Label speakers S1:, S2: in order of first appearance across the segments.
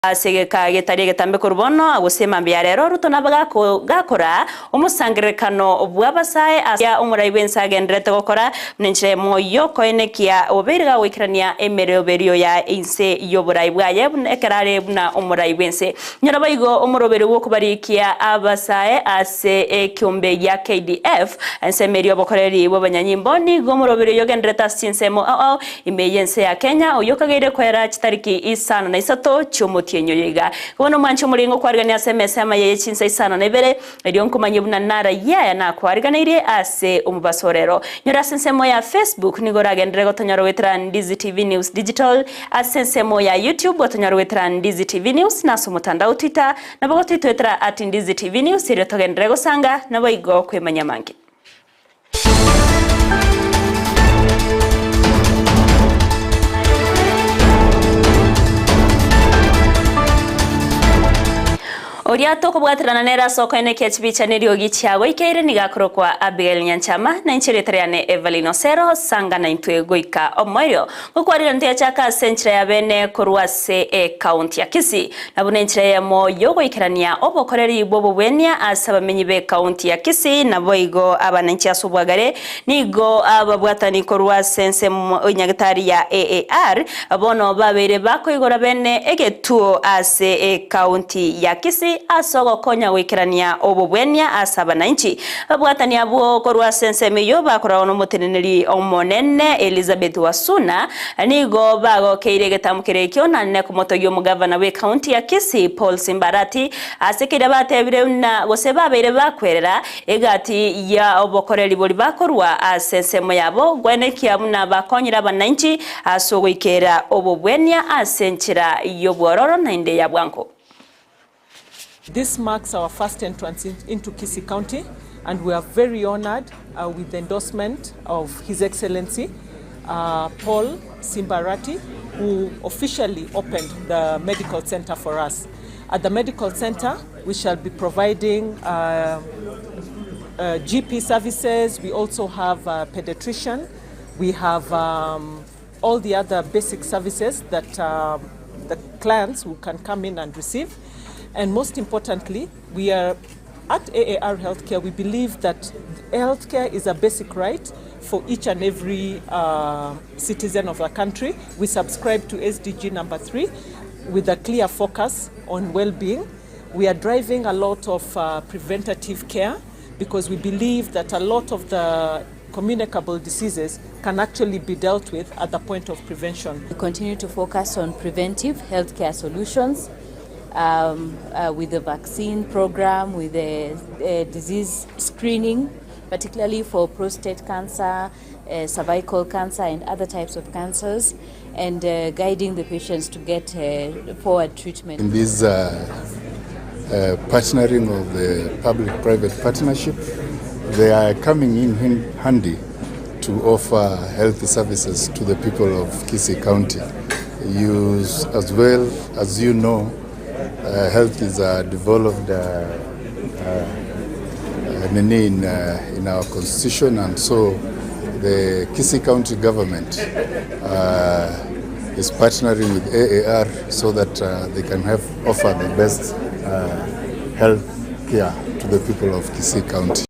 S1: Ase egeka getari egetambe korwa bono gose mambia ya rero, Ruto nabe gakora omosangererekano bw'abasae ase omorai bw'ense agendererete gokora buna enchera eyemo y'okoenekia obobeire gagoikerania emeroberio ya inse y'oborai bwaye buna ekero are buna omorai bw'ense. Nyora boigo omoroberio bw'okobarikia abasae ase ekiombe gia KDF, ensemo eria obokoreri bw'abanyanyimbo nigo omoroberio oyo ogendererete ase chinsemo ao ao Ime y'ense ya Kenya, oyio okageire koera chitariki isano na isato chi'omotienyi oyo iga. Bono mwanche omorenge okwarigania ase emesa y'amaya ye chinsa isano na ibere, erio nkomanyie buna narayie aya nakwariganeirie ase omobaso o rero. Nyora ase ensemo ya Facebook nigo oragenderere gotonyora goetera Ndizi TV News Digital, ase ensemo ya YouTube gotonyora goetera Ndizi TV News, na ase omotandao Twitter nabo gotoitwetera at Ndizi TV News erio togenderere gosanga naboigo kwemanyia amange. Oria tokobwaterana nere ase okoenekia chibicha neriogi chiagoikeire nigo akorokwa Abigail Nyanchama, na inche erieta riane Evelyn Osero, sanga naintwe goika omoerio. Gokwarire ntiyachaka ase enchera ya bene korwa ase ekaunti ya Kisii, na buna enchera eyemo y'ogoikerania obokoreri bw'obobwenia ase abamenyi b'ekaunti ya Kisii naboigo abananchi ase obwagare nigo ababwatani korwa ase ensemo enyagitari ya AAR bono babeire bakoigora bene egetuo ase ekaunti ya Kisii ase ogokonya goikerania obobwenia ase abananchi. Ababwatani abwo korwa ase ensemo eyio bakoragwa nomoteneneri omonene Elizabeth Wasuna nigo bagokeire egetambo keria ekio na komotogia omogavana bw'ecounty ya Kisii Paul Simbarati ase keria batebire buna gose babeire bakwerera egati ya obokoreri boria bakorwa ase ensemo yabo gwenekia buna bakonyire abananchi ase ogoikera obobwenia ase enchera y'obwororo naende ya bwango.
S2: This marks our first entrance into Kisii County and we are very honoured with the endorsement of His Excellency Paul Simba Arati who officially opened the medical centre for us. At the medical centre we shall be providing GP services, we also have a pediatrician, we have all the other basic services that the clients who can come in and receive and most importantly we are at AAR Healthcare we believe that healthcare is a basic right for each and every uh, citizen of the country. We subscribe to SDG number 3 with a clear focus on well-being. We are driving a lot of uh, preventative care because we believe that a lot of the communicable diseases can actually be dealt with at the point of prevention.
S3: We continue to focus on preventive healthcare solutions um, uh, with the vaccine program, with the uh, disease screening, particularly for prostate cancer, uh, cervical cancer, and other types of cancers, and uh, guiding the patients to get uh, forward treatment.
S4: In this uh, uh, partnering of the public-private partnership, they are coming in handy to offer health services to the people of Kisii County. You, as well as you know, uh, health is a developed uh, uh, in, uh, in our constitution, and so the Kisii County government uh, is partnering with AAR so that uh, they can have offer the best uh, health care to the people of Kisii County.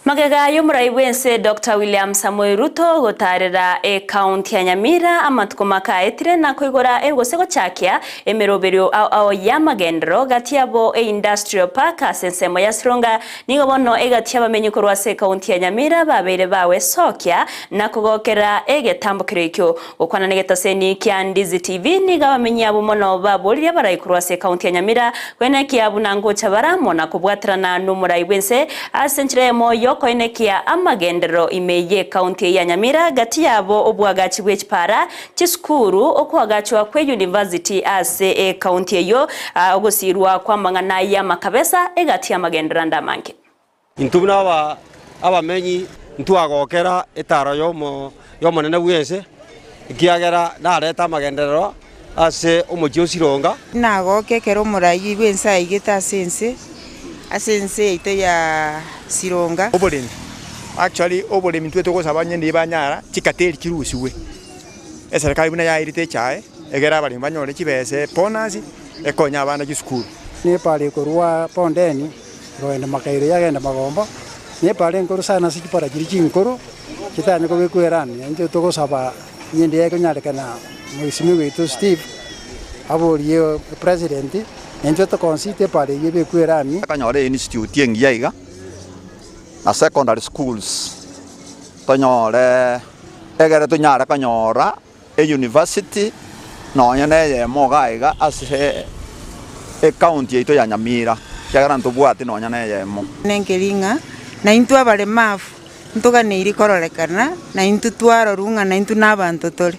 S1: Magega y'omorai bw'ense Doctor William Samoei Ruto gotaarera ekaunti ya Nyamira amatuko make aetire na koigora gose gochakia emeroberio ao ao y'amagenderero gati yabo eIndustrial Park ase ensemo ya Sironga nigo bono egati y'abamenyi korwa ase ekaunti ya Nyamira babeire bagwesokia na kogokera egetambokero ekio. Gokwana negetaseni kia Ndizi TV nigo abamenyi abwo mono baboririe abarai korwa ase ekaunti ya Nyamira koenekia buna ngocha bare amo na kobwaterana nomorai bw'ense ase enchera eyemo yokoenekia amagenderero ime y'ekaunti eye ya Nyamira gati yabo obwagachi bwe chipara, chisukuru, okoagachwa kwe university ase ekaunti eyio, ogosirwa kw'amang'ana y'amakabesa egati y'amagenderero ande amange.
S5: Intwe buna abamenyi ntwagokera etaaro y'Omonene bw'ense, ekiagera narete amagenderero ase omochie o Sironga.
S6: Nagoke ekero omoraai bw'ense aigete ase ense, ase ense yaito ya Sironga.
S7: Oboremi, actually oboremi ntwe togosaba onye nibanyara chikateri chirusigwe, eserekari buna yairete echae. egere abaremi banyore chibesa ebonus ekonye abana chisukuru.
S8: Nepara ekorwa Bondeni ekogenda Makairo yagenda Magombo, nepara enkoro sana ase chipara chiria chinkoro chitanyare kobekwa erami. Naintwe togosaba ng'ende ekonyarekana mheshimiwa oito Steve aborie president, naintwe tokonsite epara eyio ebekwe erami.
S9: Tokonyora einstitute engiya iga, na secondary schools tonyore egere tonyare konyora euniversity nonya na eyemo iga iga ase ecounty yaito ya Nyamira, ekiagera ntobwati nonya na eyemo.
S6: Nenkeri ng'a naintwe abaremafu ntoganeiri kororekana, naintwe twarorwa ng'a naintwe nabanto tore.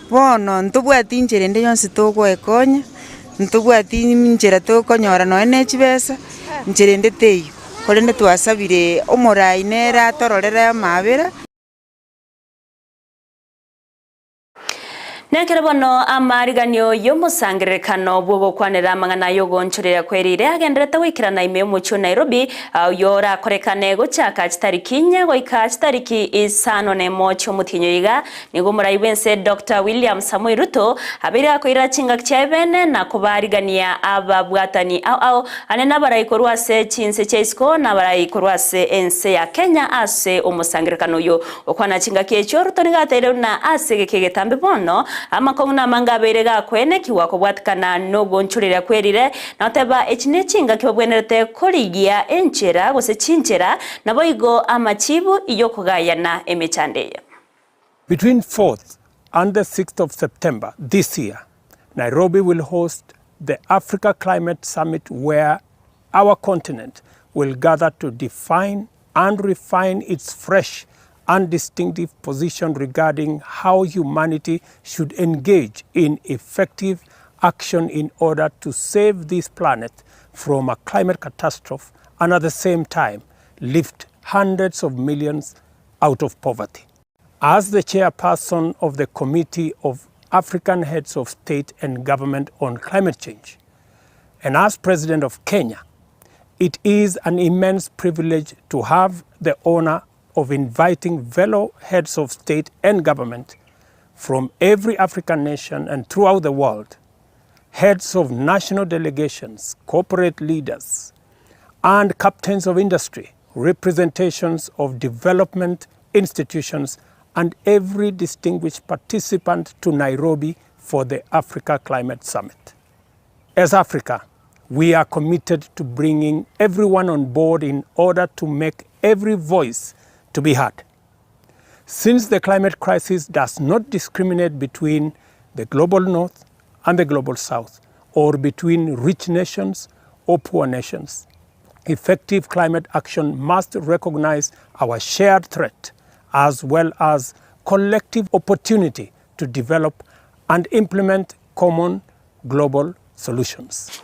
S6: Bono ntobwati inchera ende yonsi togoekonya, ntobwati inchera tokonyora nonye ne chibesa, nchera ende teiyo. Korende twasabire omorai nere atororere amaabera.
S1: Nekero bono amariganio y'omosangererekano bw'ogokwanera amang'ana y'ogoonchoreria kwerire agenderete goikerana ime y'omochie o Nairobi, oyio orakorekane gochaka chitariki inye goika chitariki isano nemo chi'omotienyi oyo iga, nigo omorai bw'ense Doctor William Samoei Ruto abeire gakoira chingaki chiaye bene na kobaarigania ababwatani ao ao ane nabarai korwa ase chinse chia isiko na abarai korwa ase ense ya Kenya ase omosangererekano oyo. Gokwana chingaki echio, Ruto nigo ateire buna ase egeka egetambe bono, amakong'u namange abeire gakwenekigwa kobwatikana nogonchoreria kwerire, na goteba echi nechingaki babwenerete korigia enchera gose chinchera, naboigo amachibu yokogayana emechando eye.
S10: Between 4th and the 6th of September this year, Nairobi will host the Africa Climate Summit where our continent will gather to define and refine its fresh and distinctive position regarding how humanity should engage in effective action in order to save this planet from a climate catastrophe and at the same time lift hundreds of millions out of poverty. As the chairperson of the Committee of African Heads of State and Government on Climate Change, and as President of Kenya, it is an immense privilege to have the honor of inviting fellow heads of state and government from every African nation and throughout the world, heads of national delegations, corporate leaders, and captains of industry, representations of development institutions, and every distinguished participant to Nairobi for the Africa Climate Summit. As Africa, we are committed to bringing everyone on board in order to make every voice to be heard. Since the climate crisis does not discriminate between the global north and the global south, or between rich nations or poor nations, effective climate action must recognize our shared threat as well as collective opportunity to develop and implement common global solutions.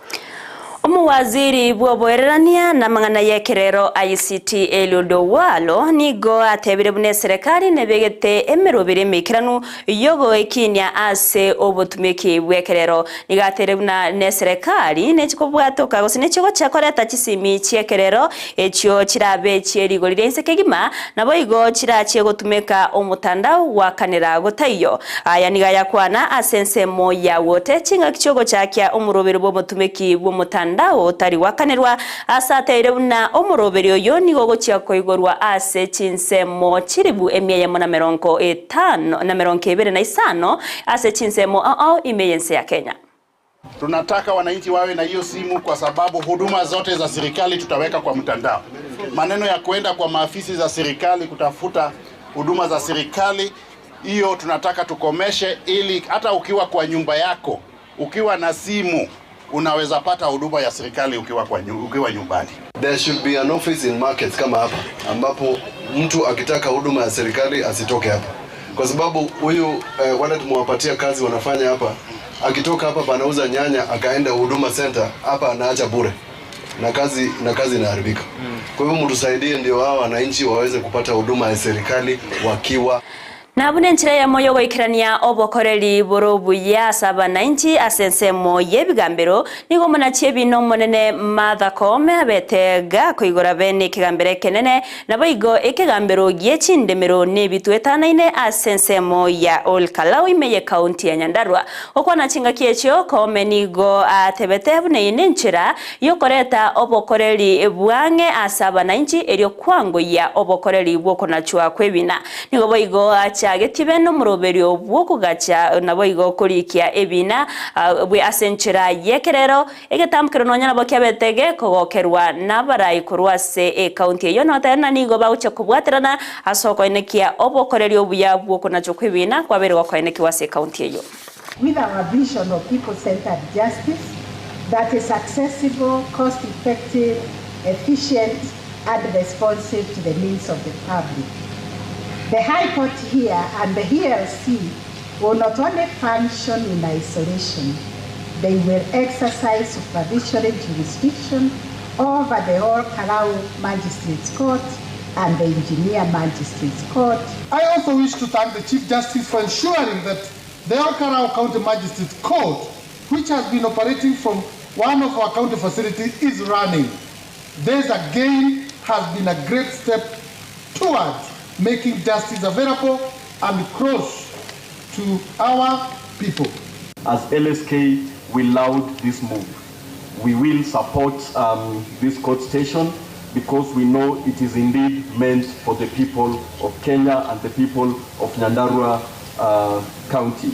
S1: Omowaziri bw'oboererania na amang'ana y'ekerero ICT Eliud Owalo nigo atebire buna eserekari nebegete emeroberi emeikeranu y'ogoekinia ase obotumeki bw'ekerero. Nigo ateire buna neserekari nechikobwatoka gose nechigochia koreta chisimi chi'ekerero echio chirabe chie rigori ria inse kegima, naboigo chirachie gotumeka omotandao gwakanera gotaiyo. Aya nigo ayakwana ase ensemo ya Wote chingaki chi'ogochakia omoroberi bw'omotumeki bw'omotandao otari gwakanerwa, ase ateire buna omoroberi oyo nigo ogochia koigorwa ase chinsemo chilifu emia eyemo na merongo etano na merongo ebere na isano ase chinsemo ao ao ime y'ense ya Kenya.
S11: Tunataka wananchi wawe na hiyo simu kwa sababu huduma zote za serikali tutaweka kwa mtandao. Maneno ya kuenda kwa maafisi za serikali kutafuta huduma za serikali, hiyo tunataka tukomeshe, ili hata ukiwa kwa nyumba yako ukiwa na simu unaweza pata huduma ya serikali ukiwa, kwa, ukiwa nyumbani.
S12: There should be an office in markets kama hapa ambapo mtu akitaka huduma ya serikali asitoke hapa, kwa sababu huyu eh, wale tumewapatia kazi wanafanya hapa, akitoka hapa panauza nyanya akaenda huduma center hapa anaacha bure na kazi na kazi inaharibika. Kwa hivyo mtusaidie, ndio hawa wananchi waweze kupata huduma ya serikali wakiwa.
S1: Na buna enchera eyemo y'ogoikerania obokoreri bore obuya ase abanainchi ase ensemo y'ebigambero, nigo omonachi ebiina omonene Martha Koome abete gakoigora bene ekegambero ekenene, naboigo ekegambero gie chindemero nebitwetanaine ase ensemo ya Ol Kalou ime y'ekaunti ya Nyandarua. Gokwana chingaki echio, Koome nigo atebete buna eye nenchera y'okoreta obokoreri bw'ang'e ase abanainchi erio kwangoyia obokoreri bw'okonachwa kw'ebina. Nigo boigo achagetie bene omoroberio bw'okogacha naboigo korikia ebiina bwe ase enchera y'ekerero, egetambokero nonya nabo kiabete gekogokerwa nabarai korwa ase ekaunti eyio notebe ng'a nigo bagochia kobwaterana ase okoenekia obokoreri obuya bw'okonachwa kw'ebiina kwabeire gokoenekigwa ase ekaunti eyio.
S13: With our vision of people-centered justice that is accessible, cost-effective, efficient and responsive to the needs of the public. The High Court here and the ELC will not only function in isolation, they will exercise supervisory jurisdiction over the All Karau Magistrates Court and the Engineer Magistrates Court.
S14: I also wish to thank the Chief Justice for ensuring that the Ol Kalou County Magistrates Court, which has been operating from one of our county facilities, is running. This again has been a great step towards making justice available and close to our people.
S15: As LSK, we laud this move. We will support um, this court station because we know it is indeed meant for the people of Kenya and the people of Nyandarua uh, County.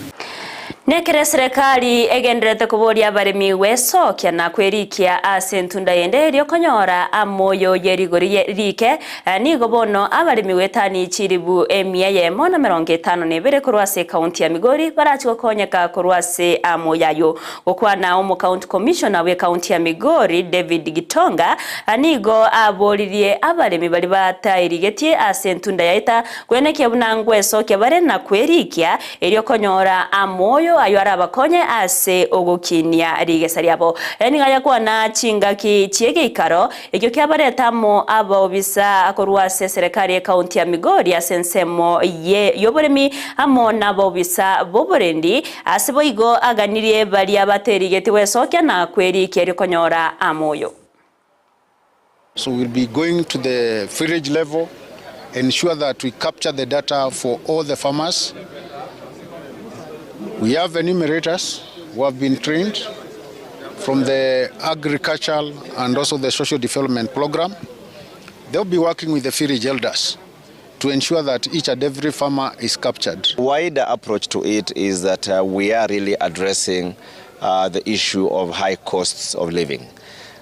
S1: Nekero eserekari egendererete koboria abaremi gwesokia na kwerikia ase entunda yende erio konyora amoyo ye rigori rike, nigo bono abaremi goetania chilibu emia eyemo na merongo etano na ebere korwa ase ekaunti ya Migori barachi gokonyeka korwa ase amoyo ayio. Gokwana Omocounty Commissioner bw'ekaunti ya Migori David Gitonga nigo aboririe abaremi baria bataerigetie ase entunda yaeta kwenekia buna ngwesokia bare na kwerikia erio konyora amoyo ayio arabakonye ase ogokinia rigesa riabo. Nigo ayakwana chingaki chi'egeikaro ekio kiabareta amo abaobisa korwa ase eserekari y'ekaunti ya Migori ase ensemo y'oboremi amo nabaobisa b'oborendi, ase boigo aganirie baria baterigetie gwesokia na kwerikia erio konyora amoyo.
S14: So we'll be going to the village level, ensure that we capture the data for all the farmers. We have enumerators who have been trained from the agricultural and also the social development program. They'll be working with the village elders to ensure that each and every farmer is captured.
S16: Wider approach to it is that uh, we are really addressing uh, the issue of high costs of living.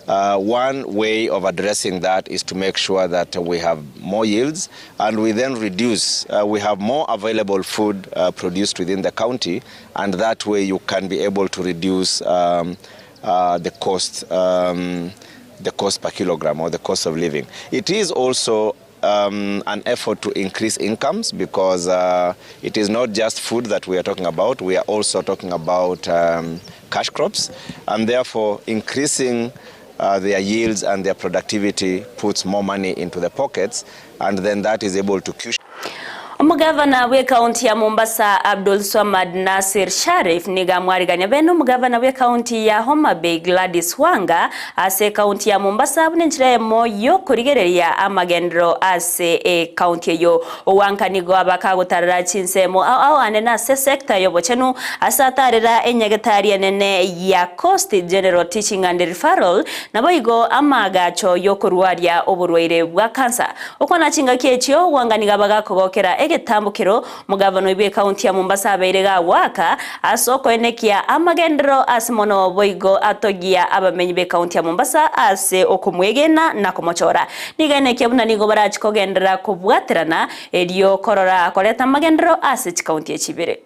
S16: Uh, one way of addressing that is to make sure that we have more yields and we then reduce, uh, we have more available food uh, produced within the county, and that way you can be able to reduce um, uh, the cost. Um, the cost per kilogram or the cost of living. It is also um, an effort to increase incomes because uh, it is not just food that we are talking about, we are also talking about um, cash crops, and therefore increasing uh, their yields and their productivity puts more money into the pockets, and then that is able to cushion.
S1: Omogavana bw'ekaunti ya Mombasa Abdul Swamad Nasir Sharif nigo amwarigania bene omogavana bw'ekaunti ya Homa Bay Gladys Wanga ase ekaunti ya Mombasa buna enchera eyemo y'okorigereria amagenderero ase ekaunti eyio. Wanga nigo aba kagotarera chinsemo ao ao ande nase esecta y'obochenu ase atarera enyagetari enene ya Coast General Teaching and Referral naboigo amaagacho y'okorwaria oborwaire bwa cancer. Okwana chingaki echio, Wanga nigo aba gakogokera egetambokero omogavana oyio bw'ecounty ya Mombasa abeire gagoaka ase okoenekia amagenderero ase mono boigo atogia abamenyi b'ecounty ya Mombasa ase okomwegena na komochora. Nigo enekia buna nigo barachi kogenderera kobwaterana erio korora koreta amagenderero ase chicounty echi ibere.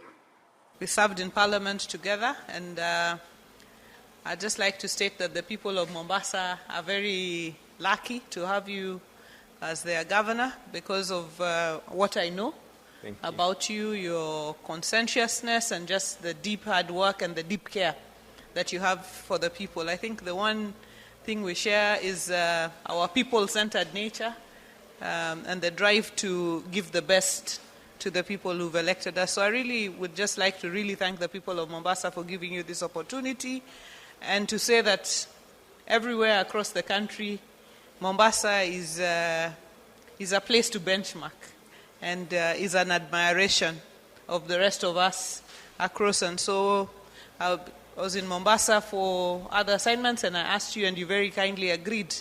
S17: We served in parliament together and uh, I'd just like to state that the people of Mombasa are very lucky to have you as their governor because of uh, what I know you. about you, your conscientiousness, and just the deep hard work and the deep care that you have for the people. I think the one thing we share is uh, our people centered nature um, and the drive to give the best to the people who've elected us. So I really would just like to really thank the people of Mombasa for giving you this opportunity and to say that everywhere across the country, Mombasa is, uh, is a place to benchmark and uh, is an admiration of the rest of us across. And so I was in Mombasa for other assignments, and I asked you, and you very kindly agreed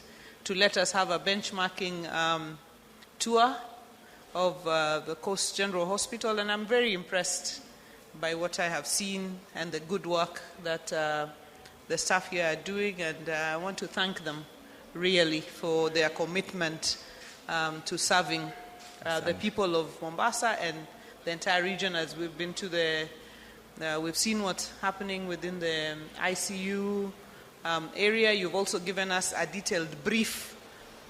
S17: to let us have a benchmarking um, tour of uh, the Coast General Hospital, and I'm very impressed by what I have seen and the good work that uh, the staff here are doing, and uh, I want to thank them really for their commitment um, to serving uh, the people of Mombasa and the entire region as we've been to the, uh, we've seen what's happening within the ICU um, area. You've also given us a detailed brief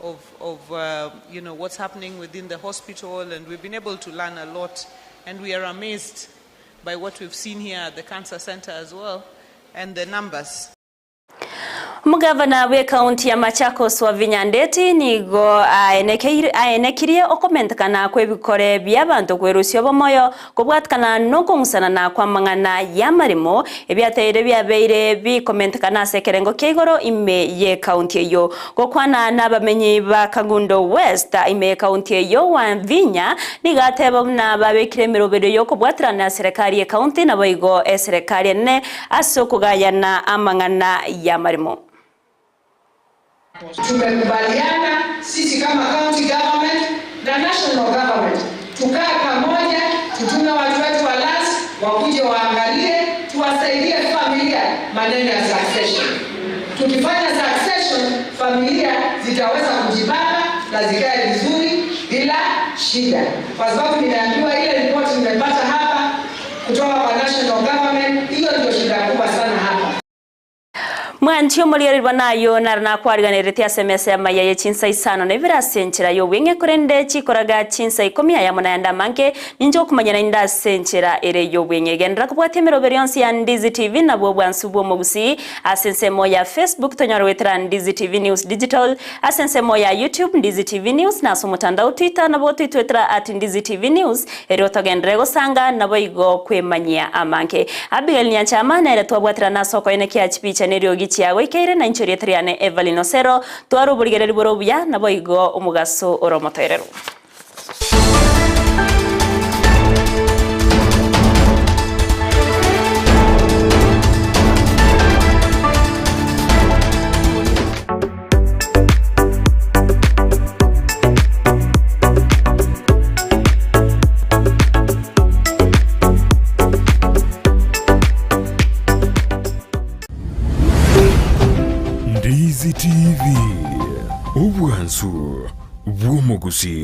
S17: of, of uh, you know, what's happening within the hospital, and we've been able to learn a lot. And we are amazed by what we've seen here at the cancer center as well, and the numbers.
S1: Mugavana we kaunti ya Machakos Wavinya Ndeti nigo aenekirie okomentekana kwa ebikore bia abanto kwerusia obomoyo kobwatikana nokong'usanana kwa mang'ana ya marimo ebiateire biabeire bikomentekana ase ekerengo kia igoro ime ye kaunti eyo gokwana na abamenyi ba Kangundo West ime ye kaunti eyo Wavinya nigo ateba buna babekire emerobero yokobwatirana na serikali ye kaunti nabo igo eserikali ene ase okogayana amang'ana ya marimo.
S18: Tumekubaliana sisi kama county government na national government tukae pamoja, tutume watu wetu wa lands wakuje waangalie, tuwasaidie familia maneno ya succession. Tukifanya succession, familia zitaweza kujipanga na zikae vizuri bila shida, kwa sababu nimeambiwa ile ripoti nimepata hapa kutoka kwa national government, hiyo ndio shida kubwa sana hapa.
S1: Mwanchi omoriererwa nayo naro nakwariganerete ase emesa ya maya ye chinsa isano na ibere ase enchera ya obweng'e korende chikoraga chinsa ikomi ayamo naende amange ninche okomanya naende ase enchera ere ya obweng'e genderera kobwatia emeroberi yonsi ya Ndizi TV nabwo obwansu bwa omogusi ase ensemo ya Facebook tonyora goetera Ndizi TV News Digital ase ensemo ya YouTube Ndizi TV News na ase omotandao Twitter nabo toitwetera at Ndizi TV News ere otogenderere gosanga nabo igo kwemanyia amange. Abigail Nyanchama nere twabwatera nase okoenekia chipicha na eriogi chiago ikeire na inchoria etariane Evelyn Osero twara oborigereri bore obuya nabo igo omogaso ore omotoereru.
S19: Ndizi TV, obwansu bw'omogusi.